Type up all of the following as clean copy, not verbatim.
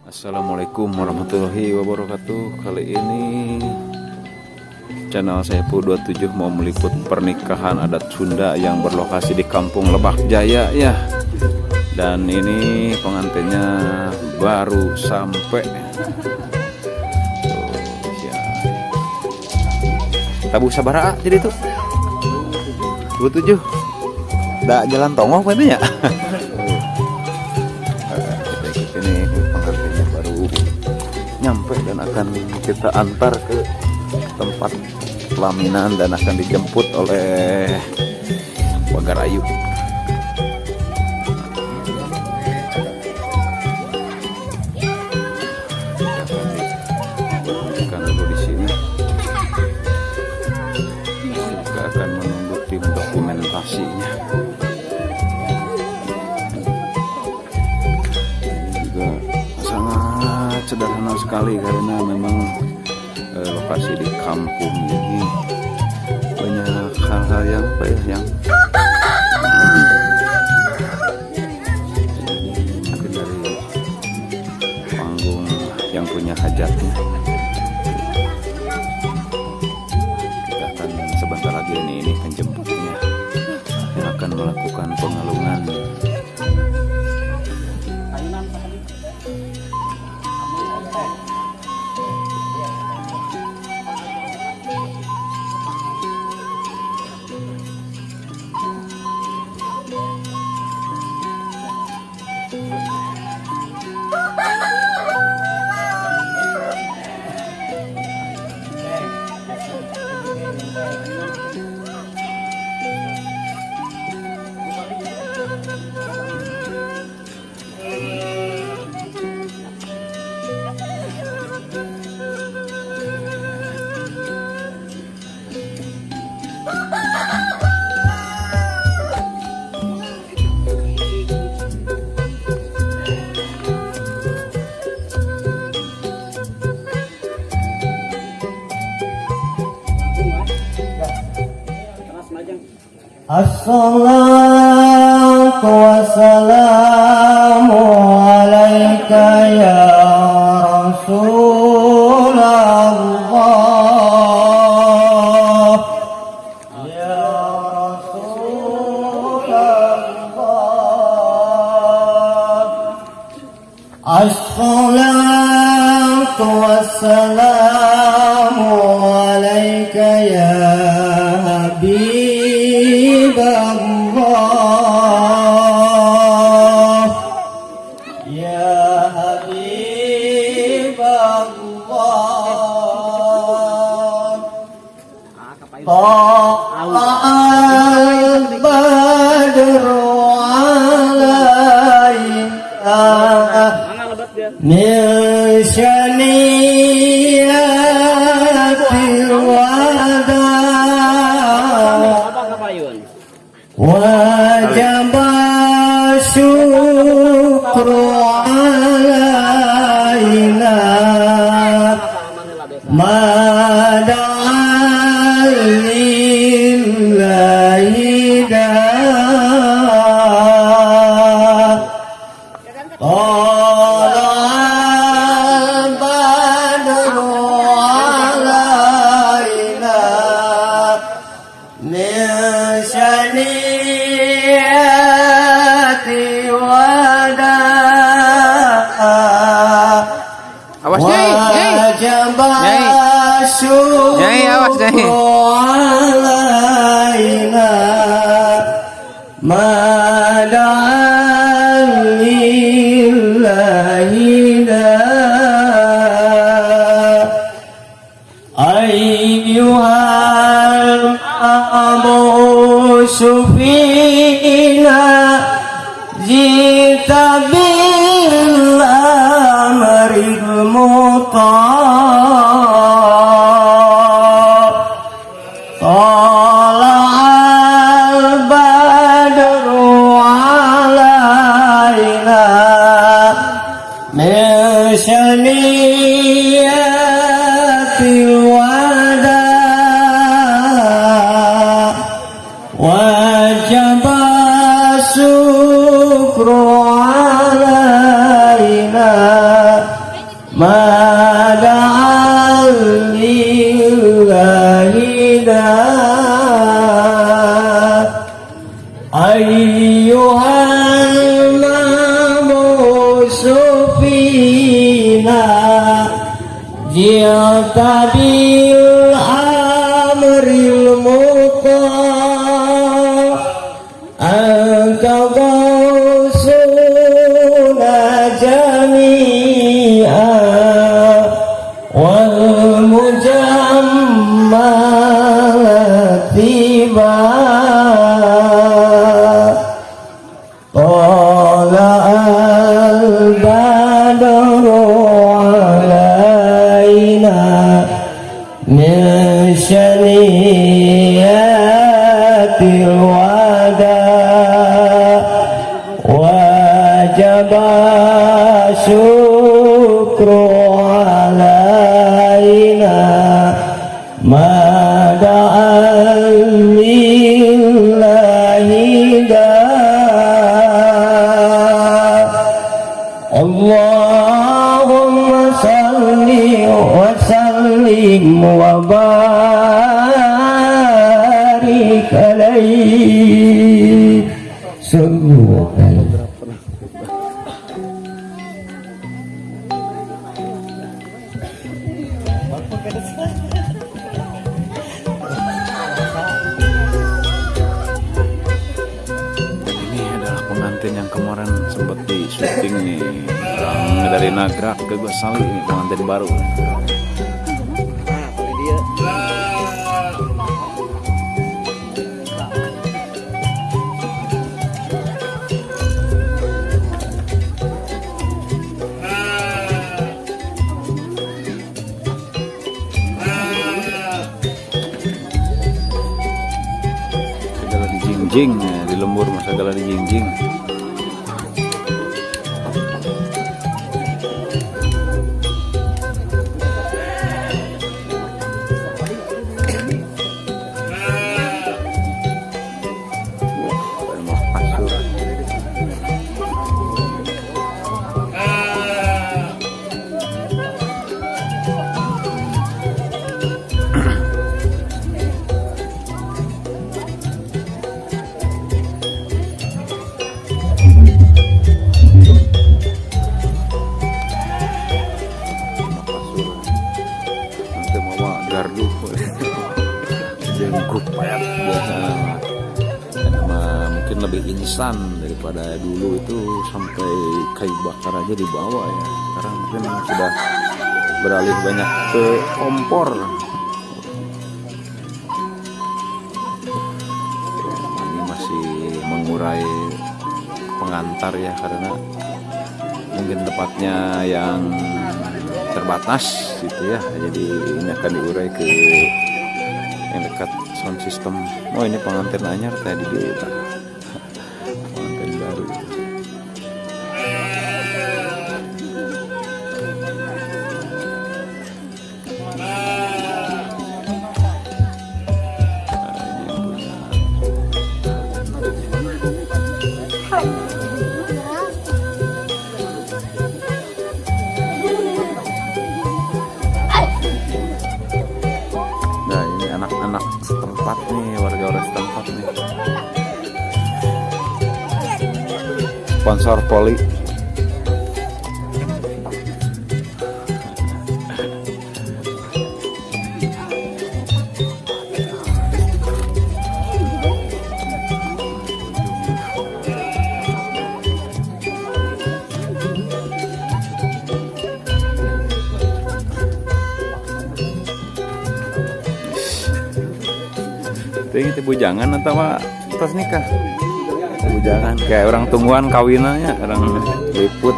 Assalamualaikum warahmatullahi wabarakatuh. Kali ini channel Saipul 27 mau meliput pernikahan adat Sunda yang berlokasi di Kampung Lebakjaya ya. Dan ini pengantinnya baru sampai. Tuh, ya. Tabuh sabaraha jadi tuh? 27. Da jalan tongoh apa ya? Kita ikut ini pengantinnya baru nyampe dan akan kita antar ke tempat pelaminan dan akan dijemput oleh Pagar Ayu. Kita akan diberhentikan dulu di sini. Kita akan menunggu tim dokumentasinya. Ini juga sangat sederhana sekali karena memang lokasi di kampung ini banyak hal-hal yang apa ya, yang mungkin dari panggung yang punya hajatnya. Kita akan sebentar lagi ini penjemputnya yang akan melakukan pengalungan. Assalatu wassalamu alaika ya Rasulullah, ya Rasulullah. Assalatu wassalamu alaika ya Habib Allah, ya Habib Allah. Tala'al badru alaina min syaniyatil wada, wajib syukru alaina ma da'a lillahi da. Tala'al badru alaina min syaniyyati wada. Awas, Nyai, Nyai. Wajib Nyai. Nyai, awas, Nyai. syukru alaina ma da'a lillahi da. Ayyuhal mab'usu fina jita bil amril muta', tala'al badru alaina min syaniyatil wada, wajib syukru alaina. فينا جئت بالأمر المطاع أنت غوثنا جميعا والمجمل اتباع طلع البدر علينا من ثنيات الوداع وجب الشكر علينا ما دعا لله داع اللهم صل وسلم وبارك عليه صلوا عليه. Dan ini adalah pengantin yang kemarin sempat di syuting nih, orang dari Nagrak ke Gosali, ini pengantin baru. Segala dijingjing ya, di lembur mah segala dijingjing. Wah, ada mau kasur. Kasur. Nanti mama gardu. Jeung kupet biasa. Dan mungkin lebih instan daripada dulu itu sampai kayu bakar aja dibawa ya. Sekarang mungkin sudah beralih banyak ke kompor. Ya, ini masih mengurai pengantar ya, karena mungkin tempatnya yang terbatas gitu ya. Jadi ini akan diurai ke yang dekat sound system. Oh, ini pengantin anyar tadi dia, pengantin baru. Nah, ini yang punya. Nah, ini anak-anak setempat nih, warga-warga setempat nih. Sponsor poli. Itu ini bujangan atau tos nikah? Bujangan kayak orang tungguan kawinannya, orang liput.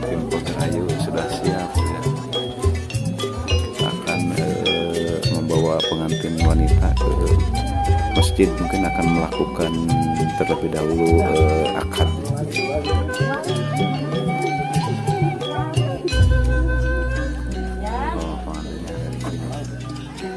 Tim Pagerayu sudah siap ya. Kita akan membawa pengantin wanita ke masjid, mungkin akan melakukan terlebih dahulu akad. Oh, pengantinnya ada di sini.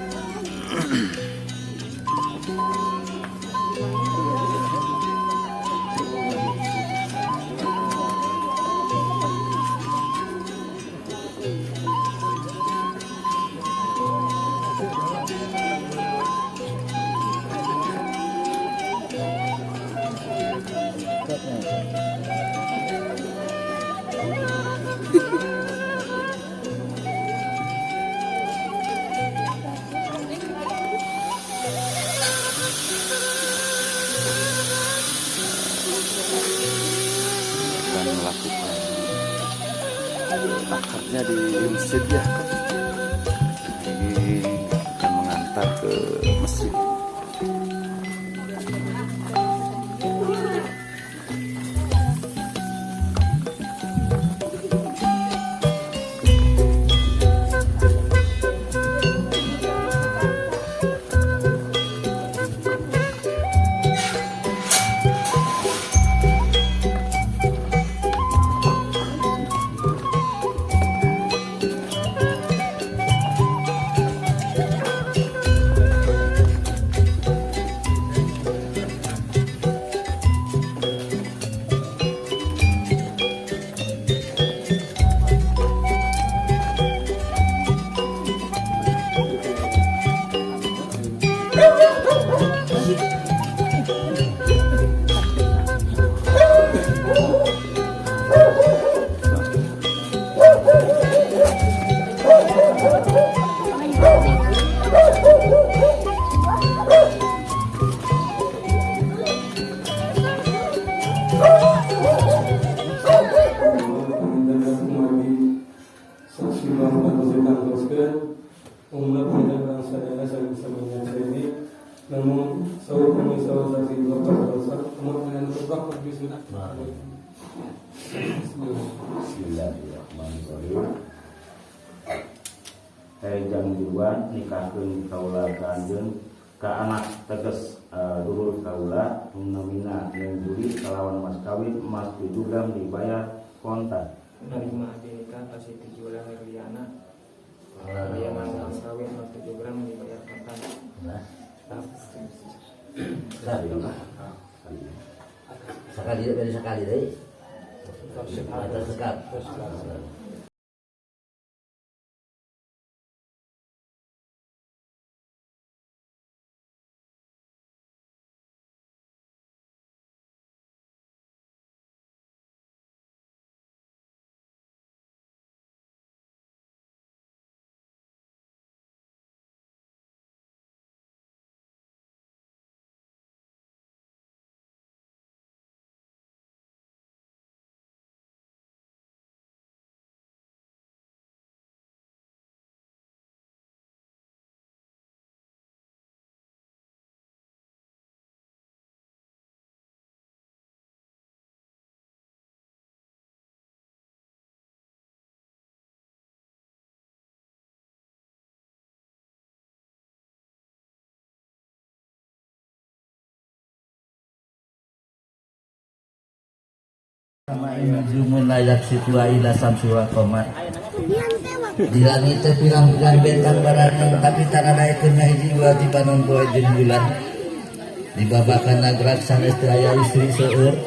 melakukan akadnya di masjid ya. Ini akan mengantar ke masjid. Saksi teruskan umumnya pendidikan bangsa daerah saya bisa ini namun saur pemirsa saksi bapak dosa kemudian tebak bismillah. Bismillahirrahmanirrahim. Jang Juan nikahkeun kaula ka anjeun ka anak teges dulur kaula namina Neng Juli kalawan mas kawin emas 7 gram dibayar kontan. Nerima abdi nikah ka Siti Julia Herliana. Kalawan mas kawin emas 7 gram dibayar kontan. Sekali dari sekali deh. Atas sekap. Di langit teh pirang-pirang bentang barang, tapi tanah daekeun hiji ulah di panon poe jeung bulan. Di babakan nagrak sanes teu aya istri seueur.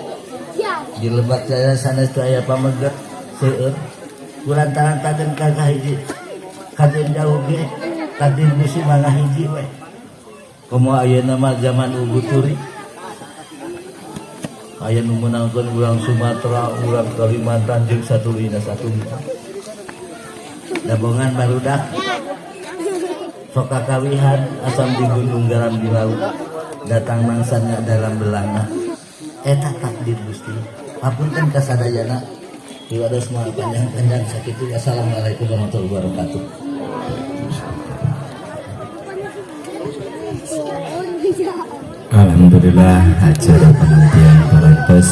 Di lebak jaya sanes teu aya pameget seueur. Kulantaran taden ka hiji kaden jauh ge takdir Gusti mah hiji we. Komo ayeuna mah zaman uguturi. Aya nu meunangkeun urang Sumatera, urang Kalimantan jeung satuluyna satuluyna. Dabongan barudak sok kakawihan asam di gunung garam di laut, datang mangsanya dalam belanga. Eta takdir Gusti. Hapunten kasadayana. Iwados moal panjang-panjang sakitu. Assalamualaikum warahmatullahi wabarakatuh. Alhamdulillah acara penantian parantos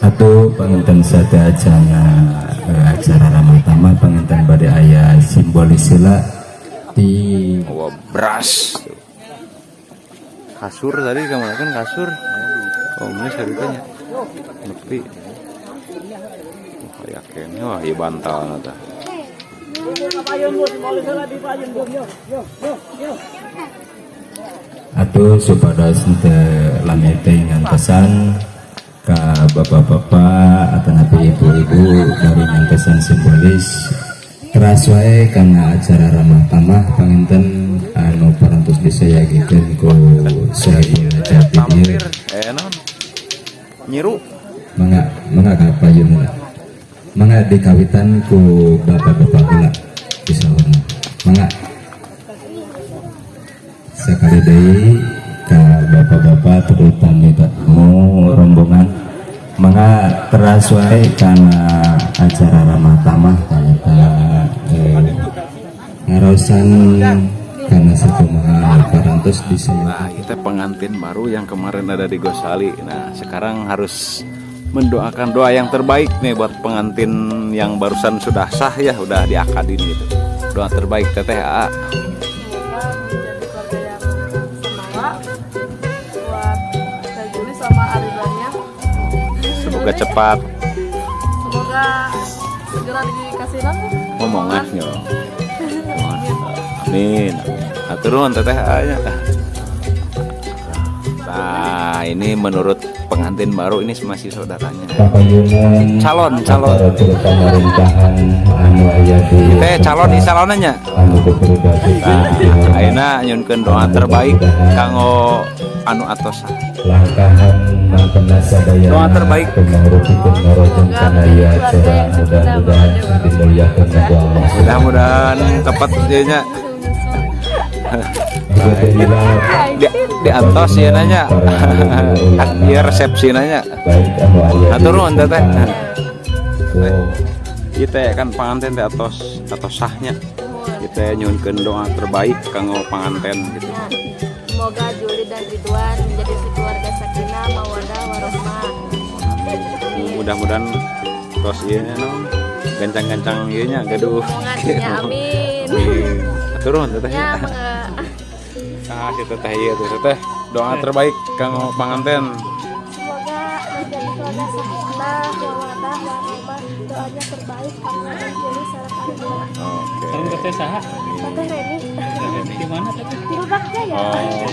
atau panginten sateuacanna acara ramah tamah panginten bade aya simbolis heula di Wah, beras. Kasur tadi kamu kan kasur. Oh, ini ceritanya. Nepi. Wah, yakinnya wah ieu bantal tah. Atau supados teu lami teh ngantosan ka bapak-bapak atau napi ibu-ibu dari ngantosan simbolis teras wae karena acara ramah tamah panginten anu parantos disayagikeun ku Syahil Jati Tampir naon? Nyiru. Mangga mangga ka payun heula. Mangga dikawitan ku bapak-bapak heula disaurna. Mangga sekali deui ka bapak-bapak terutama tamu rombongan. Mangga teras wae kana acara ramah tamah ternyata ngaraosan kana sakumaha parantos bisa. Nah, kita pengantin baru yang kemarin ada di Gosali. Nah, sekarang harus mendoakan doa yang terbaik nih buat pengantin yang barusan sudah sah ya, udah diakadin gitu. Doa terbaik, Teteh, A. Semoga menjadi keluarga yang semangat buat Teh Juli sama Aridwannya. Semoga cepat Semoga segera dikasih nanti. Ngomongan yo. Amin. Hatur nuhun, Teteh A nya. Nah, ini menurut pengantin baru ini masih saudaranya. Papayunan Calon, calon. Aparatur pemerintahan anu aya di Teh calon di calonnya. Anu kupribadi. Nah, ayeuna nyuhunkeun doa terbaik kanggo anu atos sah. Langkahan mangkena sadayana. Doa terbaik. Mangrupikeun ngarojong kana ieu acara, mudah-mudahan dimuliakeun ku Allah. Mudah-mudahan tepat ieu nya. Juga hilap Di antos ieu nanya. Ieu resepsi nanya. Baik anu aya di Hatur nuhun, Teteh. tempat. Oh. Ieu teh kan panganten teh atos atos sahnya. Kita nyuhunkeun doa terbaik kanggo panganten gitu. Ya, semoga Juli dan Ridwan menjadi sekeluarga sakinah, mawadah, warohmah. Mudah-mudahan tos ieu nya naon gancang-gancang ieu nya gaduh. Omongannya, amin. Amin. Hatur nuhun, Teteh. Ya, mangga. Ah, si Teteh ieu tuh, Teteh, doa terbaik kanggo panganten. Semoga menjadi keluarga sakinah, mawadah, warahmah. Doanya terbaik karena Juli sareng Ridwan. Oke. Teteh saha? Teteh Reni. Di mana, Teteh? Di Lebak Jaya. Oh.